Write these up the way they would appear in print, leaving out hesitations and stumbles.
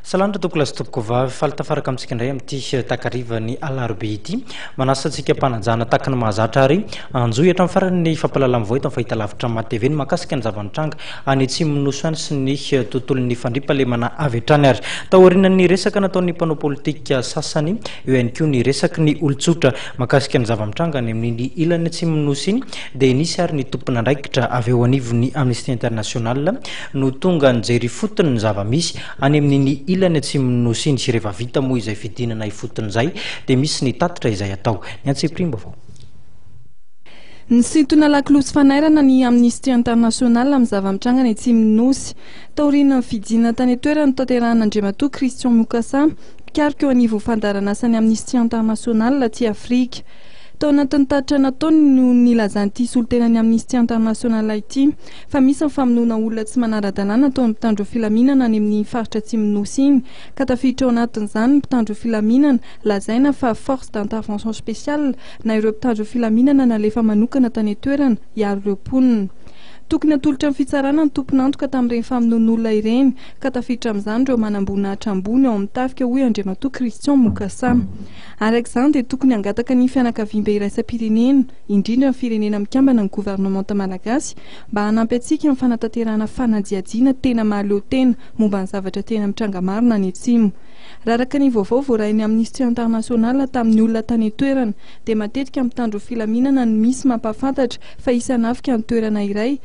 Salama tompokolahy sy tompokovavy, faly tafaraka amintsika indray amin'ity takarivan'ny alarobia ity. Manasa antsika mpanajana tahaka ny mahazatra ary anjohy hatramin'ny farany ny fampahalalam-vaovao eto amin'ny fahitalavitra Mad TV ny mahakasika ny zava-nitranga any atsimon'ny Nosy any sy ny tontolon'ny fandriampahalemana avy hatrany ary taorian'ny resaka nataon'ny mpanao politika sasany eo ihany koa ny resaky ny olon-tsotra mahakasika ny zava-mitranga any amin'iny ilany atsimon'ny Nosy iny dia nisy ary ny tompon'andraikitra avy eo anivon'ny Amnesty International no tonga nijery ifotony ny zava-misy any amin'iny ilany atsimon'ny Nosy iny. Rehefa vita moa izay fidinana ifotony izay dia misy ny tatitra izay atao. Ny antsipiriam-baovao. Nisintona lakolosy fanairana ny Amnesty International amin'ny zava-mitranga any atsimon'ny Nosy. Taorian'ny fidinana tany an-toerana notanterahin'Andriamatoa Christian Mukasa, mpikaroka eo anivon'ny fandaharan'asan'ny Amnesty International aty Afrika. Tao anatin'ny tatitra nataony no nilazan'ity solontenan'ny Amnesty International ity fa misy ny famonoana olona tsy manara-dalàna ataon'ny mpitandro filaminana any amin'iny faritra atsimon'ny Nosy iny ka tafiditra ao anatin'izany ny mpitandro filaminana lazaina fa force d'intervention spéciale na ireo mpitandro filaminana nalefa manokana tany an-toerana hiaro ireo mponina. Tokony hatolotra ny fitsarana ny tompon'antoka tamin'ireny famonoan'olona ireny ka tafiditra amin'izany ireo manamboninahitra ambony ao amin'ny tafika hoy Andriamatoa Christian Mukasa. Araka izany dia tokony hangataka ny fianakaviambe iraisam-pirenena, indrindra ny Firenena Mikambana ny governemanta malagasy mba hanampy antsika amin'ny fanatanterahana fanadihadiana tena mahaleo tena momba ny zavatra tena mitranga marina any Atsimo. Raha araka ny vaovao voarain'ny Amnesty International tamin'ny olona tany an-toerana dia matetika mitandro filaminana no misy mampahafantatra fa hisy hanafika ny toerana iray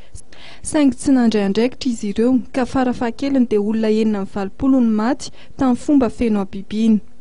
saingy tsy nandray andraikitra izy ireo ka fara fahakeliny dia olona 86 no maty tamin'ny fomba feno habibiana.